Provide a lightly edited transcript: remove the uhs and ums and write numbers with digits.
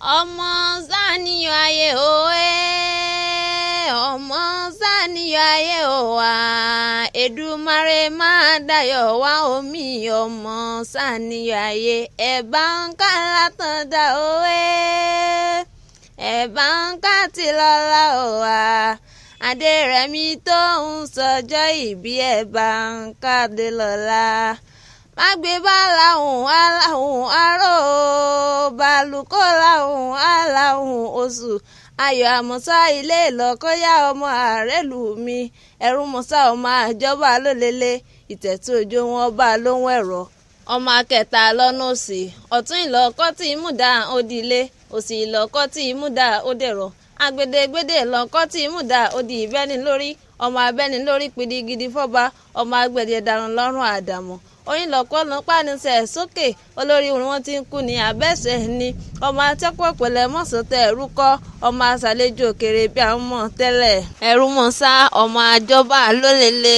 Ọmọ sàníyàn ayé òwe, ọmọ sàníyàn ayé òwà, Èdùmàrè máa dayọ̀ wá omi. Ọmọ sàníyàn ayé, ẹ̀bá ń ká látọ̀dá òwe, ẹ̀bá ń ká ti lọ́la òwà. Adérẹ̀mí tó ń sọjọ́ ìbí, ẹ̀bá ń ká dé lọ́la. Mágbébá làwọn aláhùn aró, balùkọ́ làwọn aláhùn oṣù ayọ̀ àmọ́sá ilé ìlọ́kọ́yà ọmọ àrẹ́lù mi ẹ̀rù mọ́sá ọmọ àjọba lólele ìtẹ̀tù òjò wọn bá lóhùn ẹ̀rọ ọmọ akẹta lọ́nà òsì ọ̀tún ìlọ́kọ́ tí múdà òdìlé òsì ìlọ́kọ́ tí múdà òdẹ̀rọ̀ agbedegbede lọ́kọ́ tí múdà òdì ìbẹ́ni lórí ọmọ abẹ́ni lórí pidigidi fọ́ba ọmọ agbẹ̀dẹ̀ darun lọ́rùn àdàmọ̀ oyin lọ́kọ́ ló ń pàníṣẹ́ sókè olórí wọn ti ń kú ní abẹ́sẹ̀ ni ọmọ atẹ́pọ̀ pẹ̀lẹ́ mọ̀sọ̀tẹ̀ ẹ̀rú kọ́ ọmọ aṣàlejò òkèrè bí àwọn mọ̀ tẹ́lẹ̀ ẹ̀rú mọ̀sá ọmọ àjọba lólele.